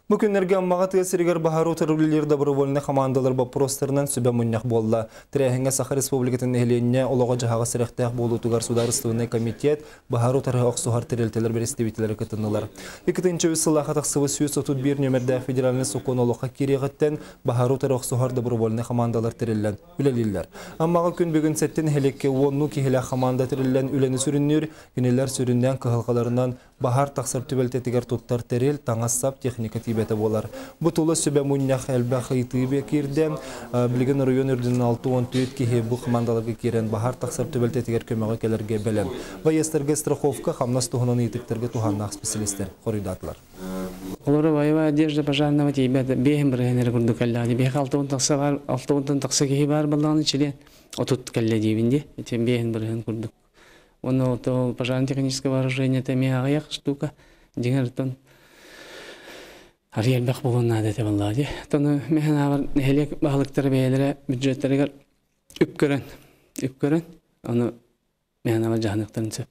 Бу күннэргэ Аммаҕа тыа сиригэр баһаары утары үлэлиир добровольнай хамаандалар боппуруостарынан сүбэ мунньах буолла. Тэрээһиҥҥэ Саха Республикатын нэһилиэнньэ олоҕо-дьаһаҕа сэрэхтээх буолуутугар судаарыстыбаннай комитет, баһаары утары охсуһар тэрилтэлэр бэрэстэбиитэллэрэ кытыннылар. 2003 сыллаахха тахсыбыт 131 нүөмэрдээх федеральнай сокуон олоххо киириэҕиттэн баһаары утары охсуһар добровольнай хамаандалар тэриллэн үлэлииллэр. Аммаҕа күн бүгүн сэттэ нэһилиэккэ уоннуу киһилээх хамаанда тэриллэн үлэни сүрүннүүр, кинилэр сүрүннээн кыһалҕаларынан Баһаар тахсар түбэлтэтигэр туттар тэрил, таҥас-сап, техника тиийбэтэ буолар. Бу тула сүбэ мунньах элбэх ыйытыы киирдэ. Билигин оройуон үрдүнэн 64 киһи бу хамаандаларга киирэн баһаар тахсар түбэлтэтигэр көмөҕө кэлэргэ бэлэм. Байыастарга страховка, хамнас туһунан ыйытыктарга туһааннаах специалистэр хоруйдаатылар. Олору боевая одежда пожарного тиийбэт биэһин бырыһын эрэ курдук кэллэҕэ. Биһиэхэ 60 тахса баар, 60 тахса киһи баар буоллаҕына чилиэн 30 кэллэ диибин дии. Ити биэһин бырыһын курдук. Уонна то пожарно-техническое вооружение это эмиэ аҕыйах штука. Дьиҥэр оттон арыый элбэх буолуон наада этэ буоллаҕа дии. Оттон мин аабар нэһилиэк баһылыктара бэйэлэрэ бюджеттарыгар үп көрөн, үп көрөн, ону мин аабар дьаһаныахтарын сөп.